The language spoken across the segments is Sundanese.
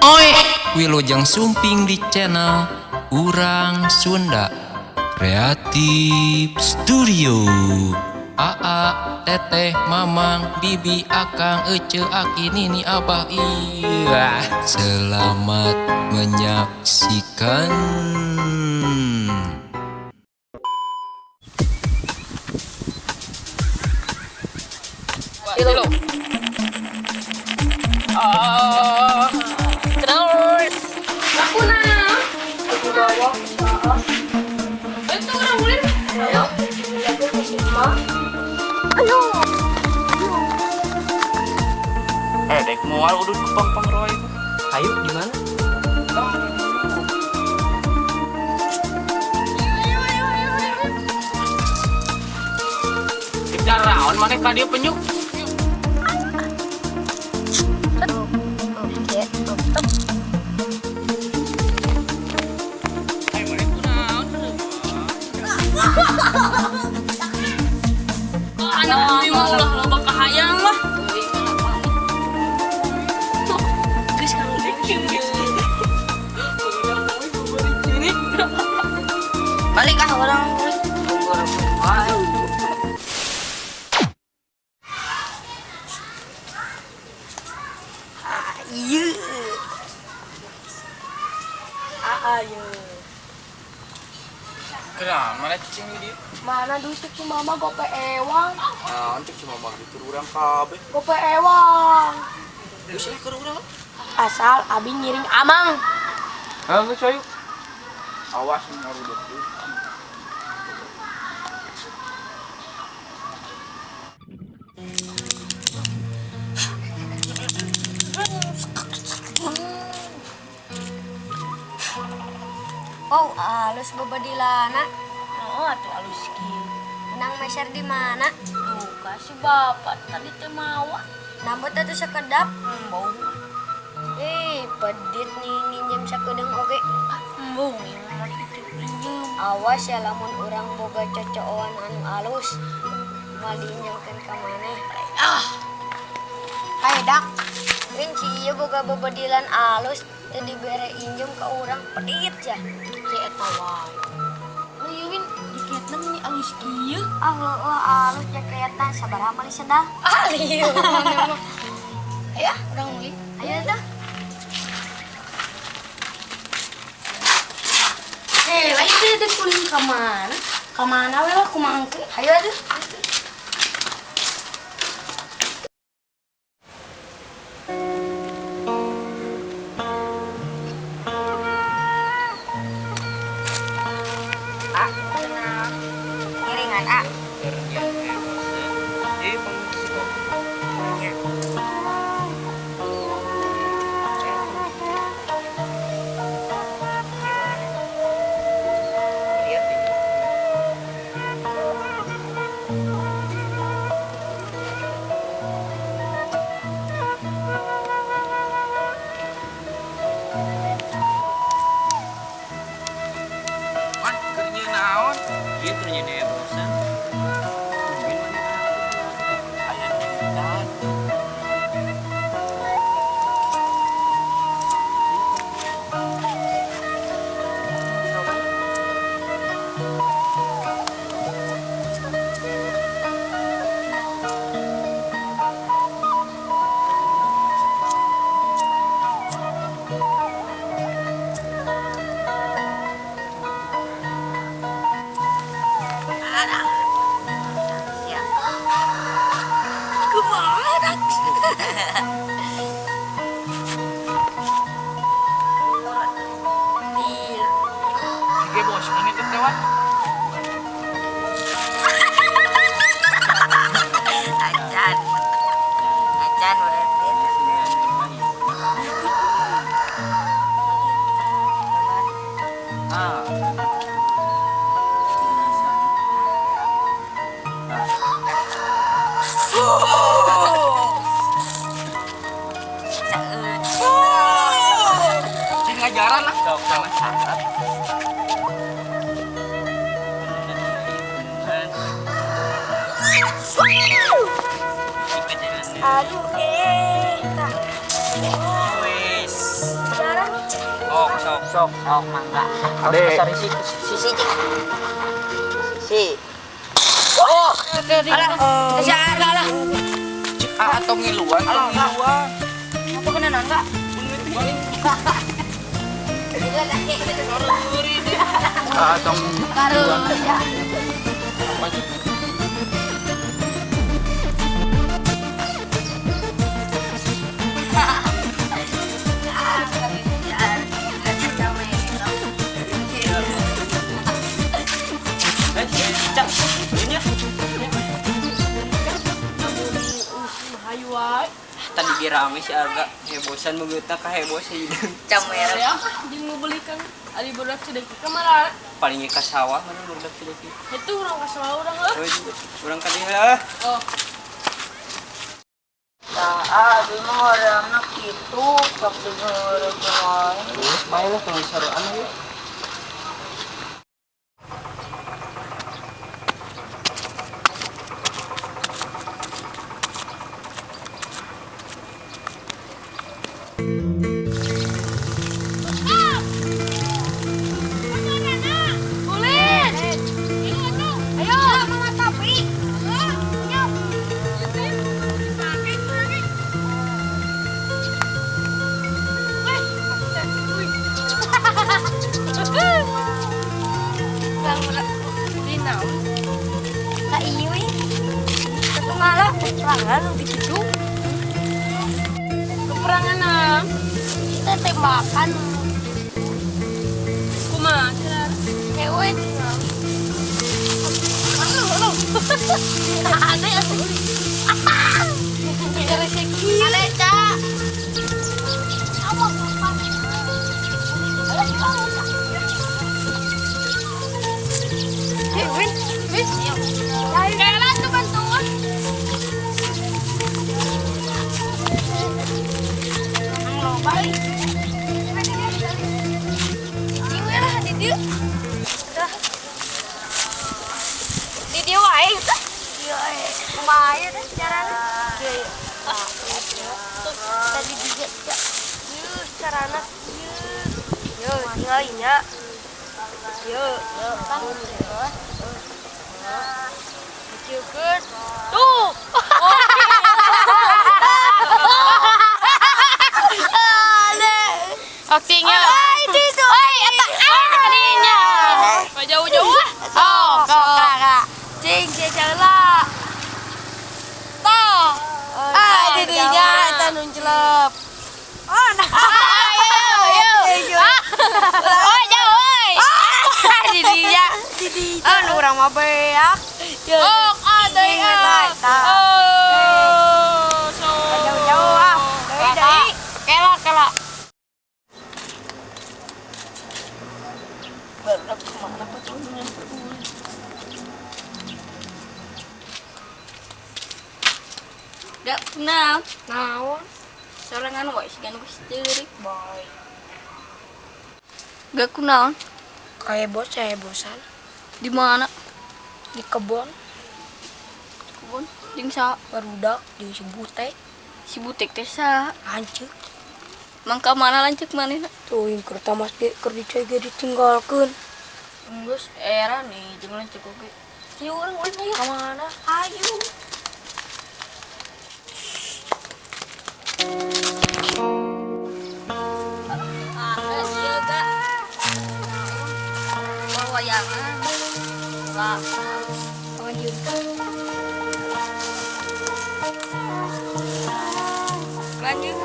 Oi, Wilujeng Sumping di channel Urang Sunda Kreatif Studio. Aa, Teteh, Mamang, Bibi, Akang, Ece, Aki, Nini, Abah, iya. Selamat menyaksikan. Tilu. Ah, terus. Aku nah. Di bawah. Itu orang boleh. Ayo. Aku ke sini. Ayo. Eh, dek moal udud ku pang roy. Ayo, di mana? Kita raon maneh ka dieu penyuk. Eh, maneh kunaon? Oh, anak kami mau ulah loba kahayang lah. Geus kamu. Balik ah orang. Ayo. Ayo. Kunaon maneh cicing di dieu? Mana duit si mama gope ewang. Naon cek si mama gitu urang kabeh. Gope ewang. Geus lah keur urang. Asal abi ngiring amang. Heuh, geus ayo. Awas ngarudut. Wow, alus bebedilana. Oh, atuh alus kieu. Menang meser di mana? Tuh, kasih bapak tadi teh mawa. Nambut atuh sekedap. Embung. Ih, pedit nih nginjem sakedeung oge. Embung ieu mah itu pinjem. Awas ya lamun urang boga cocoan anu alus. Moal diinjemkeun ka maneh. Ah, Hai dak. Win si ieu boga bebedilan alus teu dibere injem ka urang pedit ya. Si eta wae. Ieu Win diketna meni alus kieu. Ah heueuh alus jaketna sabaraha meuli sendal? Ah, lieu. Ayo, urang meuli. Ayo dah. Eh, lain teh teh kuling ka mana? Ka mana we lah kumaha engke? Ayo atuh. A. Ngiringan A. Ieu pang si Nya. Lihat deh. Wan, keur nyieun naon? Ieu keur nyieun bosan. Tumben maneh Aya duitan. Kumaha? Deal. Ge bos, ini teh Wan. Acan. Acan berarti. Ah. Cing ngajaran lah. Sok sok. Aduh, eh. Wes. Sok, sok mangga. Ade. Sorry si si si. Si. Oh, alah, alah. Cik ah tong ngiluan, tong ngiluan. Apa kena nangga? Ah tong Karunya. apa sih? Eh, Cak, ini ya. Hayu wae. Tadi dirame si Aga hebosan begitu ka heboh sih. Camer. Ya, jeung mau belikan ari budak sedekah ka mana? Paling ka sawah mana budak sedekah. Itu urang ka sawah urang heuh. Urang ka dieu lah. Oh. Tah, ah, abi mah horeamna kitu, sok dengeureukeun wae. Terus bae lah tong saruan we. Ulin. Ayo, mama tapi. Ka ieu ih. Kumaha peperangan nu kitu. Peperangan ah. Kita tembakan Kumaha cenah? cewek. Ada atuh. Ada Ca. Apa kapan? Eh, Win, Win. Kayak tuh bantuan. Nang loba ih. Cicing we lah di dieu. Dah. Di dieu wae tah. Dieu wae. Kumaha ieu teh carana? Kieu. Tadi juga ya. Ieu carana kieu. Yo, tinggal nya. Yo, kan. Dikiekeun. Tuh. Aktingnya. Itu itu. Oi, eta ah kadinya. Jauh-jauh ah. Sok, sok, kakak. Cing, cing, lah. Toh. Ah, didinya eta nu celep. Oh, nah. Ayo, ayo. Oh, jauh, oi. Ah, didinya. Didinya. Ah, nu urang mah beak. Oh, ah, deui ah. Eta. Oh, so. Jauh-jauh ah. Deui, deui. Kela, kela. Barudak kemana patuhnya? Gak kenal. Naon? Sorangan wae siga nu geus ceurik. Boy. Gak kunaon? Kayak bos, saya bosan. Di mana? Di kebon, Kebun jeung saha? barudak, jeung si butek, Si butek teh saha? lanceuk. Mangka mana lanceuk manehna? Tuh, yang keur tamas ge keur dicai ge ditinggalkeun. Geus era nih jeung lanceuk oge. Yuk urang ulin ayo. Ka mana? Ayo. Ah, ieu ga. Wawayangan. Lah. Lanjut. Lanjut.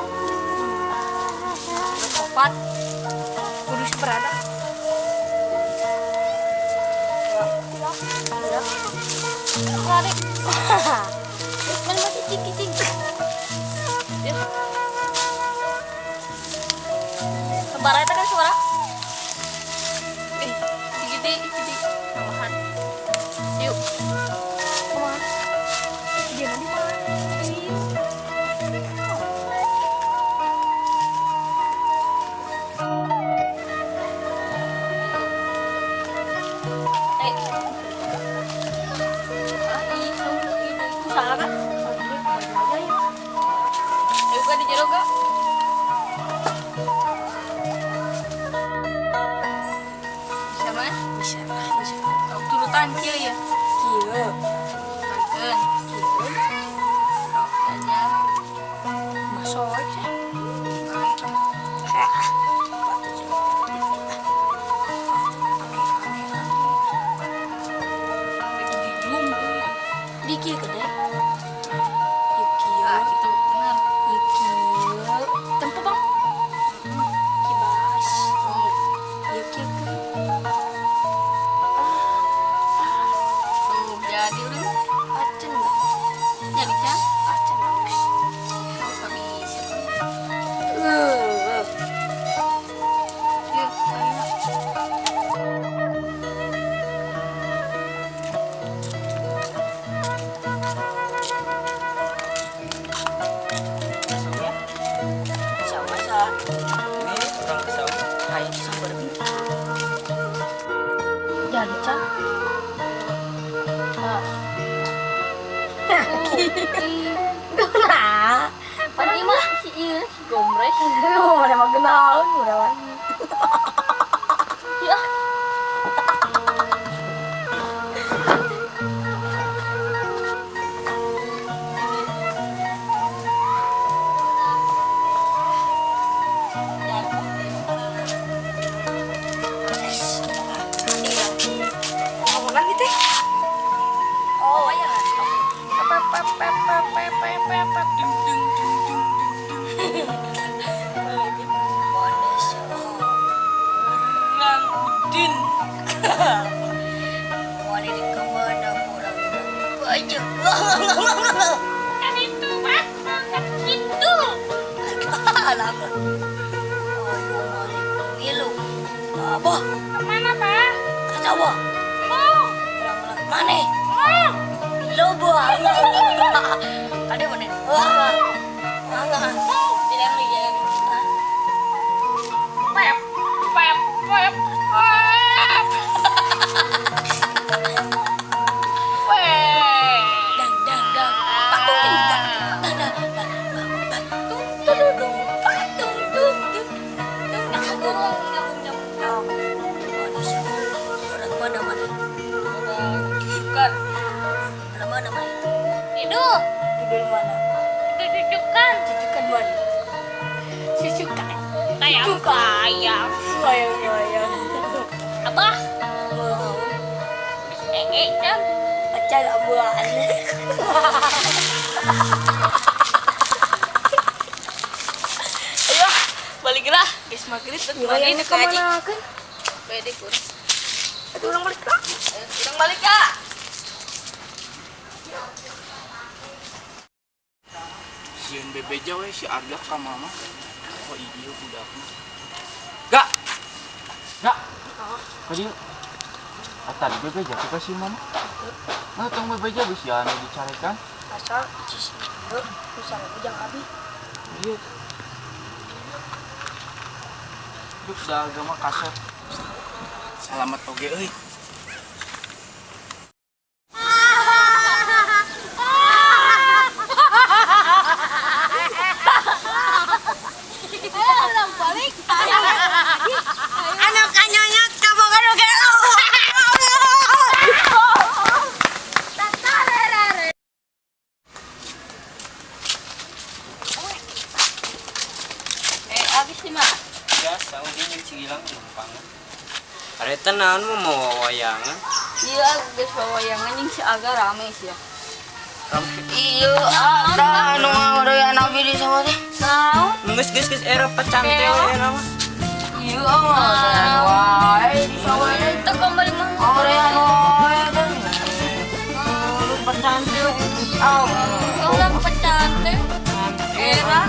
Opat. Kudu seberada. Lari. Mana masih cing cing. Ya. Sabaraha eta kan suara? Eh, gede gede tambahan. Yuk. Kumaha? Dia nanti mana? Eh. Ah, ih, salah kan? Ayo kan di jero gak? Bukan kieu ya. Kieu. Tarikeun. Kieu. Sok aja. Masuk aja. Di kieu gede. Ieu kieu. Ah, gitu bener. Ieu kieu. Tempo bang. Kibas. Ieu kieu ke. Tuh, jadi udah. Acan enggak? Jadi kan? Acan bagus. Oh, bisa. Yuk, ayo. Sama-sama. Ini orang kesau. Ayo sambar bi. Jadi can. Nah, Padahal mah si ieu si gombrek. mana mah kenalan urang. Ya. Iya. Ngomongan gitu. Oh iya. Ding ding ding ding ding ding. Mana sih? Urang Udin. Mana di kemana kurang aja. Kan itu, Mas. Kan itu. Alah. Ayo mari ngilu. Abah, Kemana, Pak? ketawa. Mau. Kurang mana? Mau. Lobo. Ada mana? Wah. Wah. Tidak lihat. Pep, pep, pep, pep. Pep. Dang dang dang. Patung ding dang dang dang dang dang. Tung tung dung patung dung dung. Dung Nyambung, nyambung, nyambung. Mana sih? Orang mana mana? Bukan. Orang mana mana? Tidur. Tidur mana? Cucukan. Cucukan mana? Cucukan. Kayak kayak. Wayang wayang. Abah. Wow. Engek kan. Acan abuan. Ayo, baliklah. Guys, maghrib dan Wayang balik kemana kan? Bede kurang. Aduh orang balik lah. Kurang balik kak. Sieun bebeja we si Arga ka mama. Oh iya budakna. Gak. Gak. Ka dieu. Ah, tadi bebeja ka si mama. Nah, tong bebeja bisi anu dicarekan. Asal icis ieu misalnya ujang abi. Iya. Duk da agama kasep. Salamat oge euy. Balik. Anak kanyanya kabogan oge. Habis sih, Mak. Biasa, udin si Gilang numpang. Areta naon mah mau wawayangan. Iya, geus wawayangan jeung si Aga rame sih ya. Rame. Iya, ada anu ngaweureuyan abi di sawah teh. Naon? Geus geus geus era pecante we era mah. Iya, ngaweureuyan wae di sawah teh. Teu kembali mah. Ngaweureuyan wae teh. Lu pecante. Ah, Ulang pecante. Era.